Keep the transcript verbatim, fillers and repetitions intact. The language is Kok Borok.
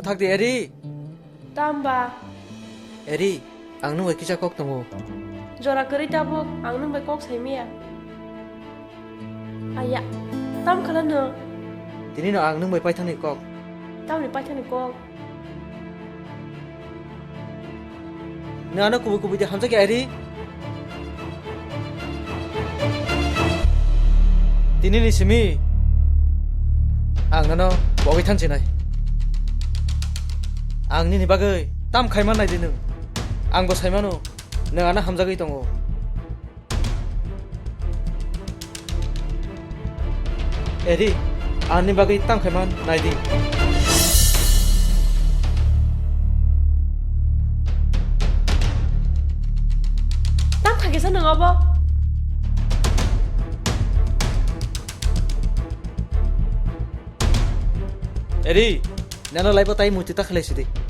Thak di, Eri. Tamba. Eri, ang nwng bai kisa kok tongo. Jora kwrwi tabuk, ang nwng bai kok sai maya. Aya, tam khala nwng? Tini no ang nwng bai paithakni kok. Tamni paithakni kok? Nwng ano kubui kubui de hamjak ya, Eri. Tini ni simi ang nano bogwi thansinai. Ang nini bagwi tam khaima nai di nwng. Ang bo saimano nwng ano hamjagwi tongo. Eri, ani bagwi tam khaima nai di. Tam kha kisa nwng obo? Eri, nano laibo tai muitu ta khlai sidi.